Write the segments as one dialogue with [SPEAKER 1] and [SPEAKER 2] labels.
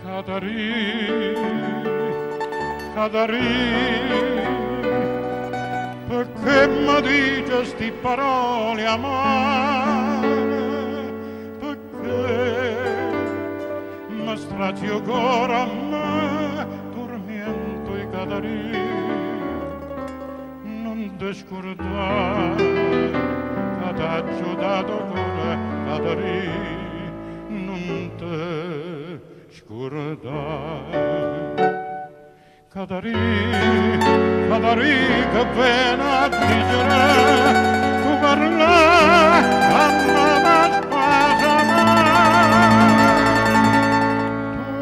[SPEAKER 1] Catarì, Catarì, perché mi dici sti parole amare? Perché mi stracci il cuore a me, tormento i Catarì, non ti scordare che t'ho dato cuore, Catarì, non te scordare. Catarì, Catarì, che pena dicere, tu parla, a me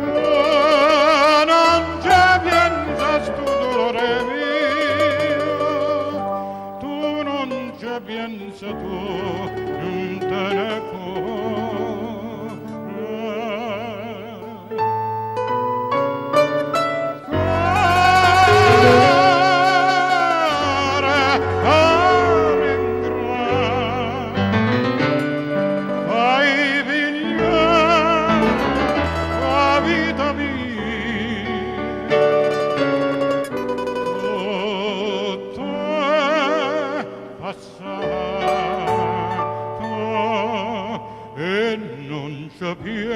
[SPEAKER 1] Tu non ci pensa sto dolore mio, tu non ci pensa tu, non te ne Cuore, cuore ingrato, fai pigliare la vita mia, tutto è passato e non ci penso più.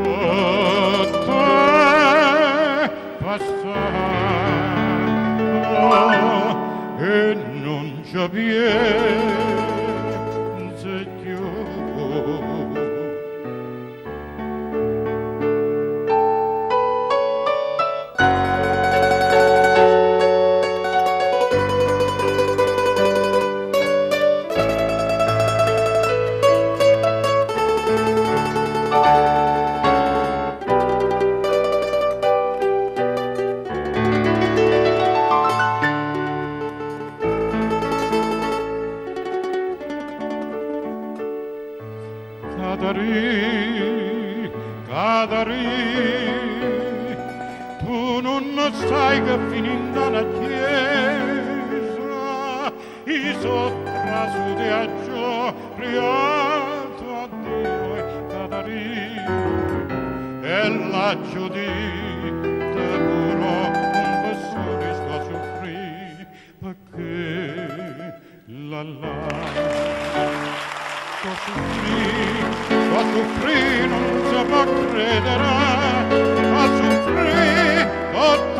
[SPEAKER 1] Tutto è passato e non ci penso più. Catarì, Catarì, tu non sai che finita la chiesa, i sottrasu di agio priato a Dio, Catarì, e laggiù di te puro confessore sto a soffrire, perché la la sto a soffrire, sto a soffrire, non si può credere, a soffrire tutto